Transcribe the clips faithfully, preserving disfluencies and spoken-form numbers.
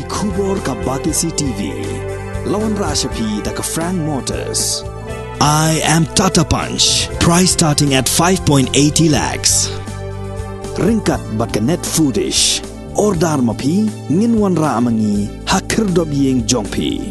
Khubor ka Batesi T V. La wanrah sha phi da ka Frank Motors. I am Tata Punch. Price starting at five point eighty lakhs. Ryngkat bad ka Net Foodish. Order ma phi, ngin wanrah ma ngi ha khyrdop ïing jong phi.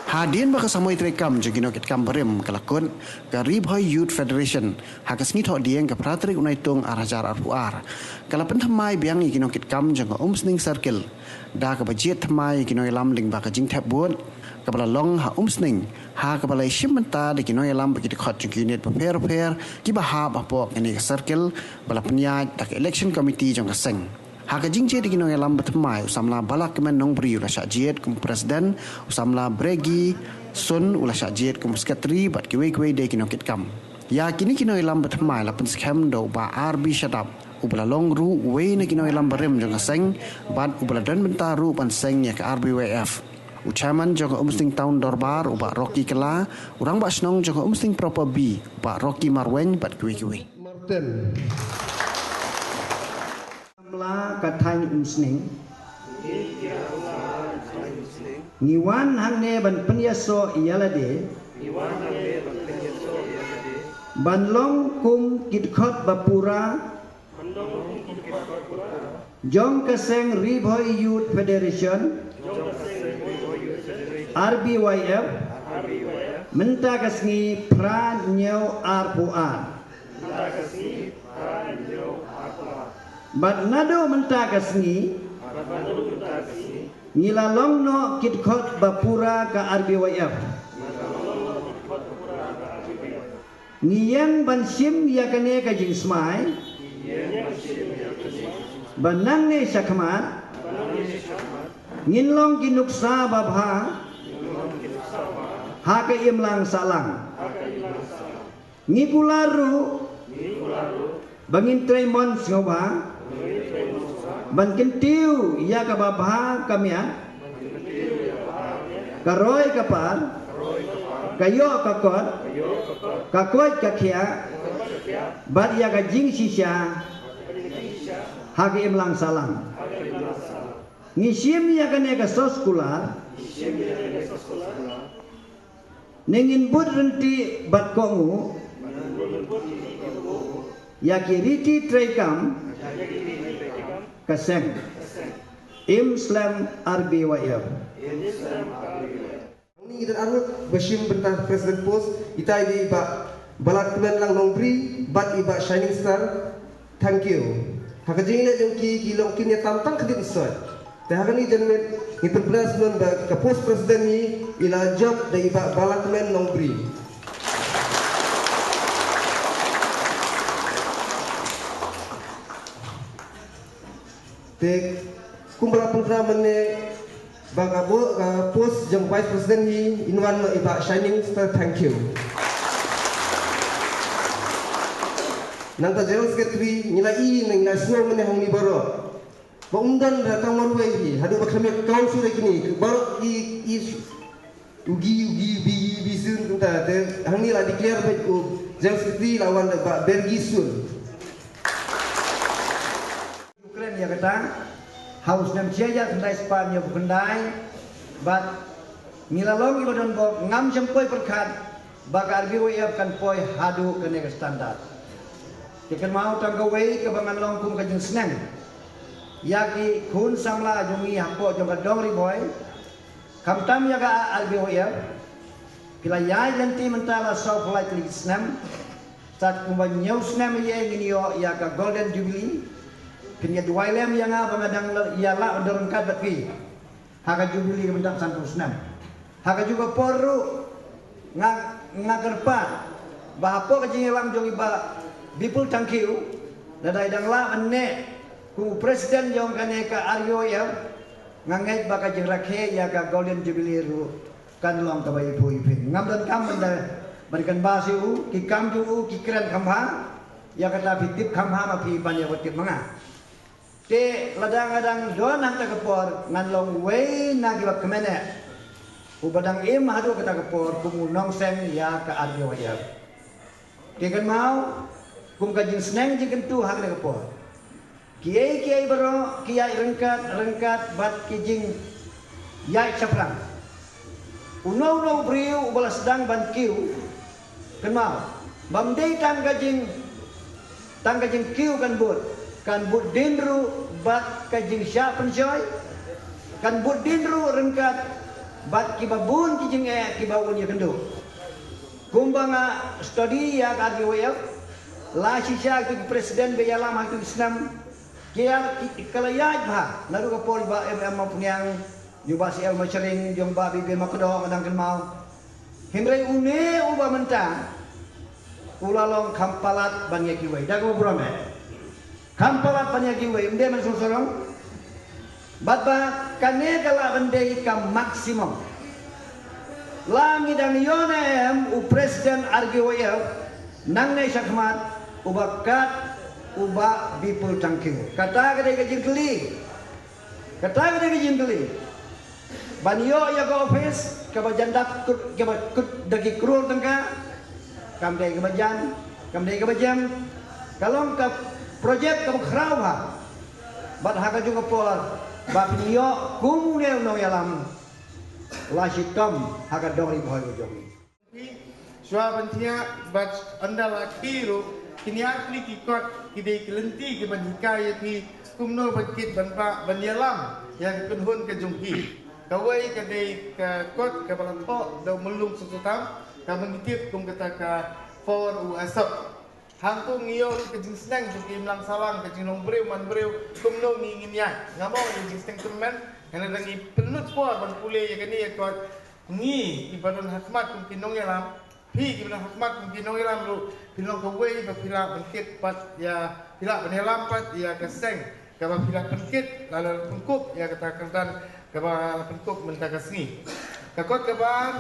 Hadien ba ka samoi treikam jong ki nongkitkam barim ka la kut, ka Ri Bhoi Youth Federation ha ka sngi Thohdieng ka phra tarik u Naitung ar hajar arphew ar ka la pynthymmai biang ïa ki nongkitkam jong ka Umsning Circle da kaba jied thymmai ïa ki nongïalam lyngba ka jingthep vote kaba la long ha Umsning, ha kaba la ïashim bynta da ki nongïalam bad ki dkhot jong ki unit bapher bapher kiba hap hapoh kane ka circle ba la pynïaid da ka election committee jong ka seng. Ha ka jingjied ïa ki nongïalam bathymmai, u samla Balakmen Nongbri u la shah jied kum u president, u samla Bregi Sun u la shah jied kum u secretary bad kiwei kiwei de ki nongkitkam. Ïa kine ki nongïalam bathymmai la pynskhem da u Bah R B Shadap uba la long ruh uwei na ki nongïalam barim jong ka seng bad uba la don bynta ruh ban seng ïa ka R B Y F. U chairman jong ka Umsning Town Dorbar u Bah Rocky Kylla, u rangbah shnong jong ka Umsning Proper B u Bah Rocky Marwein bad kiwei kiwei. Martin. Samla ka thaiñ Umsning. Ngi wan hangne ban pynïasoh ïa lade ban long kum ki dkhot ba pura jong ka seng Ri Bhoi Youth Federation, R B Y F, mynta ka sngi phra hynñiew arphew ar. Bad naduh mynta ka sngi ngi la long noh ki dkhot ba pura ka R B Y F. Ngi ïeng ban shim ïa kane ka jingsmai ba nangne shakhmat ngin long ki nuksa babha ha ka imlang sahlang. Ngi kular ruh ba ngin trei mon sngewbha ban kyntiew ïa kaba bha ka miat, ka roi ka par, ka ïoh ka kot, ka koit ka khiah bad ïa ka jingshisha ha ka imlang sahlang. Ngi shim ïa kane ka soskular ne ngin bud ryntih bad kohnguh ïa ki riti treikam ka seng. Im slem R B Y F. Ngi don arngut ba shim bynta president post, ita i dei i Bah Balatmen Lang Nongbri bad i Bah Shining Star. Thank you. Ha ka jingïaleh jong ki, ki long kin ïa tam tang khyndiat soit. Te ha kane ka janmiet ngi pynbna shnong ba ka post president ngi i la jop da i Bah Balatmen Nongbri. Te kumba la pynbna mynne ba ka bo-, ka post jong vice president ngi in wan noh i Bah Shining Star. Thank you. Nangta general secretary ngi la i, ngi la sngew mynne hangne baroh ba um don da tang marwei hi, haduh ba khlem ïa council ïa kine baroh i, i ugi, ugi, ugi, ugi sun kumta. Te hangne la declare ba u general secretary la wan da Bah Bergi Sun. Ukraine ïa kata ha u snem shi hajar khyndai spah hynñiewphew khyndai bad ngi la long kiba don bok, ngam shym poi pyrkhat ba ka R B Y F kan poi haduh kane ka standard. Te kynmaw tang kawei kaba ngan long kum ka jingsneng ïa ki khun samla jong ngi hapoh jong ka dong Ri Bhoi. Khamtam ïa ka R B Y F, phi la ïaid lynti mynta la sawphew lai tylli ki snem. Sat kumba hynñiew snem ïa ngin ïoh ïa ka Golden Jubilee. Phin ïa duwai lem ïa nga ba nga dang ïa lah ban don ryngkat bad phi ha ka Jubilee mynta sanphew snem. Ha kajuh ka por ruh nga, nga kyrpad ba hapoh ka jingïalam jong i Bah Bipul Thangkhiew, lada i dang lah ban neh kum u president jong kane ka R B Y F, nga ngeit ba ka jingrakhe ïa ka Golden Jubilee ruh kan long kaba iphu iphin. Ngam donkam ban da, ban kynmaw shuh u, ki kam jong u ki kren kham bha. Ïa kata phi tip kham bha ma phi ban ïa tip ma nga. Te lada nga dang don hangta ka por ngan long uwei na kiba kmen eh Uba dang im haduh kata ka por kum u nongseng ïa ka R B Y F. Te kynmaw, kum ka jingsneng jingkyntu ha kata ka por, kiei kiei baroh ki ïaid ryngkat ryngkat bad ki jingïaid shaphrang. Uno uno u briew uba la sdang ban kiew, kynmaw, bym dei tang ka jing tang ka jingkiew kan bud, kan bud dien ruh bad ka jingshah pynshoi, kan bud dien ruh ryngkat bad kiba bun ki jingeh kiba un ïakynduh. Kumba nga study ïa ka R B Y F, la shisha ki president ba ïalam ha ki snem, ki ïa ki ka la ïaid bha, naduh ka por ba M M Mawphniang, jong ba C L Mashering, jong ba B B Makdoh, nga dang kynmaw. Hynrei une uba mynta u la long kham palat ban ïa kiwei. Da kaba burom eh, kham palat ban ïa kiwei, ym dei ban sngewsarong. Bad ba kane ka lah ban dei ka maximum. La ngi dang ïoh ne em u president R B Y F nangne shakhmat, uba kat uba Bipul Thangkhiew? Kata ka dei ka jingkylli. Kata ka dei ka jingkylli. Ban ïoh ïa ka office kaba jan da kut, kaba kut da ki klur tyngka, kam dei kaba jan, kam dei kaba jem. Ka long ka project kaba khraw bha. Bad ha kajuh ka por ba phin ïoh kum une u nongïalam, la shitom ha ka dong Ri Bhoi ka jong ngi. Phi, shuwa ban thiah bad ynda la khie ruh, kine ar tylli ki kot ki dei ki lynti kiban hikai ïa phi kumno ban kit ban bah ban ïalam ïa ka kynhun ka jong phi. Kawei ka dei ka kot kaba la thoh da u Myllung Soso Tham, kaba ngi tip kum kata ka For u Aesop. Hangto ngi ïoh ruh ka jingsneng jong ka imlang sahlang, ka jinglong briew man briew, kumno ngi ngin ïaid. Nga mut ka jingsneng tymmen, hynrei lada ngi pynlut por ban pule ïa kane ka kot, ngi kiba don ha khmat kum ki nongïalam, phi kiba don ha khmat kum ki nongïalam ruh, phin long kawei ba phi lah ban kit pat ïa, phi lah ban ïalam pat ïa ka seng kaba phi la pynkit, la la pynkup ïa kata ka kyrdan kaba la pynkup mynta ka sngi. Ka kot kaba ar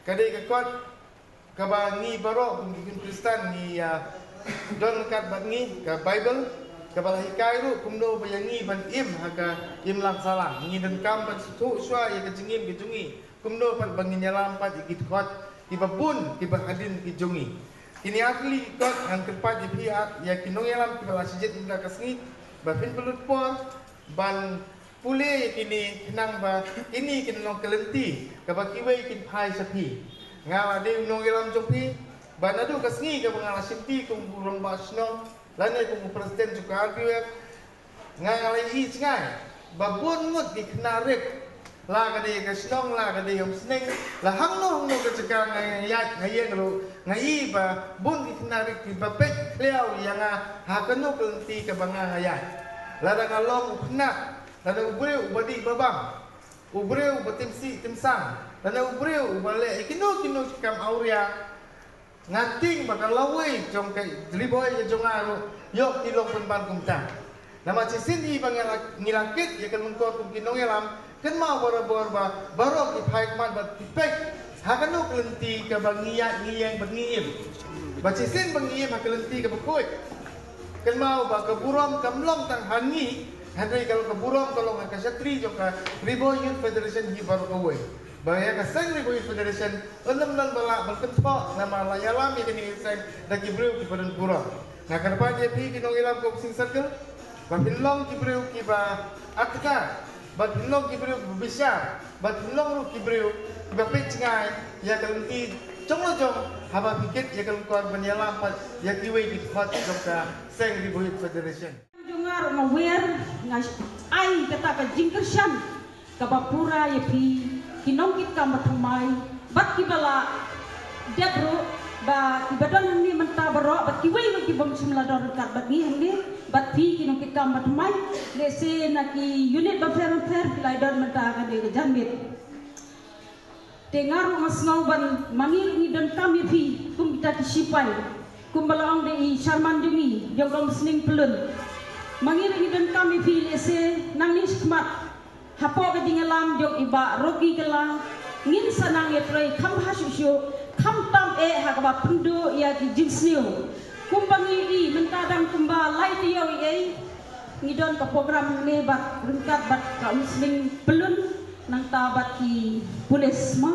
ka dei ka kot kaba ngi baroh kum ki khun Khristan ngi ïa don ryngkat bad ngi, ka Baibl kaba la hikai ruh kumno ba ïa ngi ban im ha ka imlang sahlang. Ngi donkam ban sngewthuh shuwa ïa ka jingim ka jong ngi, kumno pat ba ngin ïalam pat ïa ki dkhot kiba bun kiba hadien ki jong ngi. Kine ar tylli ki kot ngan kyrpad ïa phi, ïa ki nongïalam kiba la shah jied mynta ka sngi, ba phin pynlut por ban pule ïa kine khnang ba kine kin long ka lynti kaba kiwei kin phai sha phi. Nga la dei u nongïalam jong phi, ba naduh ka sngi kaba nga la shimti kum u rangbah shnong lane kum u president jong ka R B Y F, nga, nga la ïohi jngai ba bun ngut ki khynnah rit, la ka dei ka shnong, la ka dei umsning, la hangno hangno ka jaka nga ïaid nga ïeng ruh, nga i ba bun ki khynnah rit kiba peit khlieh ïa nga ha kano ka lynti kaba nga, nga ïaid. Lada nga long u khynnah, lada u briew uba dih ba bam, u briew uba tim sih tim sang, lada u briew uba leh ïa kino kino ki kam awria, nga tieng ba ka lawei jong ka Ri Bhoi ka jong nga ruh ïoh ki long pynban kumta. Namar shisien hi ba ngi la, ngi la kit ïa ka lyngkor kum ki nongïalam, kynmaw barabor ba baroh ki phai khmat bad ki peit ha kano ka lynti kaba ngi ïaid ngi ïeng bad ngi im. Bad shisien ba ngi im ha ka lynti kaba khuid, kynmaw ba ka burom kam long tang ha ngi, hynrei ka, ka burom ka long ha ka shatri jong ka Ri Bhoi Youth Federation hi baroh kawei. Ba ïa ka seng Ri Bhoi Youth Federation, ym don ba lah ban kynthoh namar la ïalam ïa kane ka seng da ki briew kiba don burom. Nga kyrpad ïa phi ki nongïalam ka Umsning Circle, ba phin long ki briew kiba atkar, ba phin long ki briew kiba bishar, ba phin long ruh ki briew kiba peit jngai ïa ka lynti jong la jong haba phi kit ïa ka lyngkor ban ïalam pat ïa kiwei ki dkhot jong ka seng Ri Bhoi Youth Federation. Jong nga ruh nga wer, nga ai kata ka jingkyrshan kaba pura ïa phi ki nongkitkam ba thymmai bad kiba la dep ruh, ba kiba don hangne mynta baroh bad kiwei ruh kibym shym la don ryngkat bad ngi hangne, bad phi ki nongkitkam ba thymmai, lehse na ki unit bapher bapher phi la don mynta ha kane ka janmiet. Te nga ruh nga sngew ban, ma ngi ruh ngi donkam ïa phi kum kita ki shipai, kumba la ong da i chairman jong ngi jong ka Umsning Pyllun. Ma ngi ruh ngi donkam ïa phi, lehse nangne shakhmat hapoh ka jingïalam jong i Bah Rocky Kylla, ngin sa nang ïatrei kham bha shuh shuh, khamtam eh ha kaba pynduh ïa ki jingsniew. Kumba ngi ïohi mynta dang kumba lai taïew eiei ngi don ka program hangne bad ryngkat bad ka Umsning Pyllun. Nangta bad ki pulis ma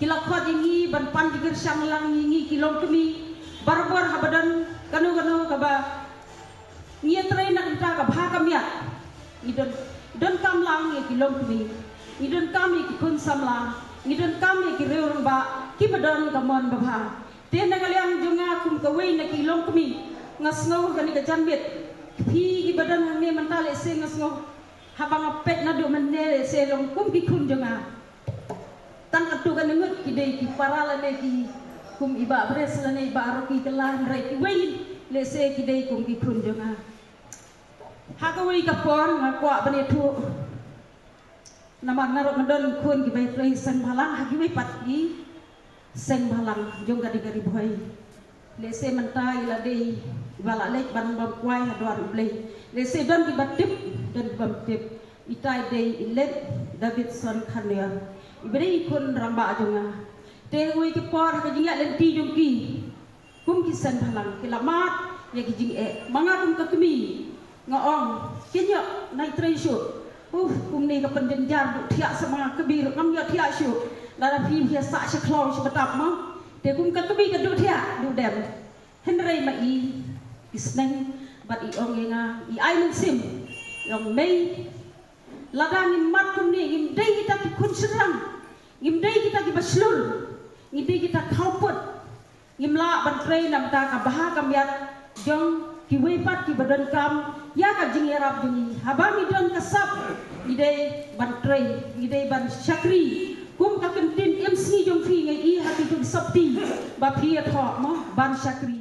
ki la khot ïa ngi ban pan jingkyrshang lang ïa ngi ki longkmie. Barabor haba don kano kano kaba ngi ïatrei na ka bynta ka bha ka miat, ngi don, donkam lang ïa ki longkmie, ngi donkam ïa ki khun samla, ngi donkam ïa ki riew rangbah kiba don ka mon babha. Te na ka liang jong nga kum kawei na ki longkmie, nga sngew kane ka janmiet, phi kiba don hangne mynta lehse nga sngew haba nga peit naduh mynne lehse long kum ki khun jong nga. Tang katto katne ngut ki dei ki para lane ki kum i Bah Bres lane i Bah Rocky Kylla, hynrei kiwei lehse ki dei kum ki khun jong nga. Ha kawei ka por nga kwah ban ïathuh, namar nga ruh nga don khun kiba ïatrei seng bhalang ha kiwei pat ki seng bhalang jong ka ri ka Ri Bhoi. Lehse mynta i la dei iba la leit ban bam kwai ha dwar U Blei. Lehse don kiba tip, don kibym tip. Ita i dei i Late Davidson Khaniar, iba dei i khun rangbah jong nga. Te ha kawei ka por ha ka jingïaid lynti jong ki kum ki seng bhalang ki la mad ïa ki jingeh. Ma nga kum ka kmie nga ong, kin ïoh nai trei shuh. Uf, kumne ka pynjynjar duh thiah sa ma nga, ka kmie ruh ngam ïoh thiah shuh. Lada phi ïa sah sha khlaw sha btap ma. Te kum ka kmie ka duh thiah duh dem. Hynrei ma i, i sneng bad i ong ïa nga, i ai mynsiem, i ong, Mei, lada ngim mad kumne, ngim dei kita ki khun shynrang, ngim dei kita kiba shlur, ngim dei kita khawput, ngim lah ban trei na bynta ka bha ka miat jong kiwei pat kiba donkam ïa ka jingïarap jong ngi. Haba ngi don ka sap, ngi dei ban trei, ngi dei ban shakri. Kum ka kyntien im sngi jong phi nga i ha ki jingsopti ba phi ïathoh mo ban shakri.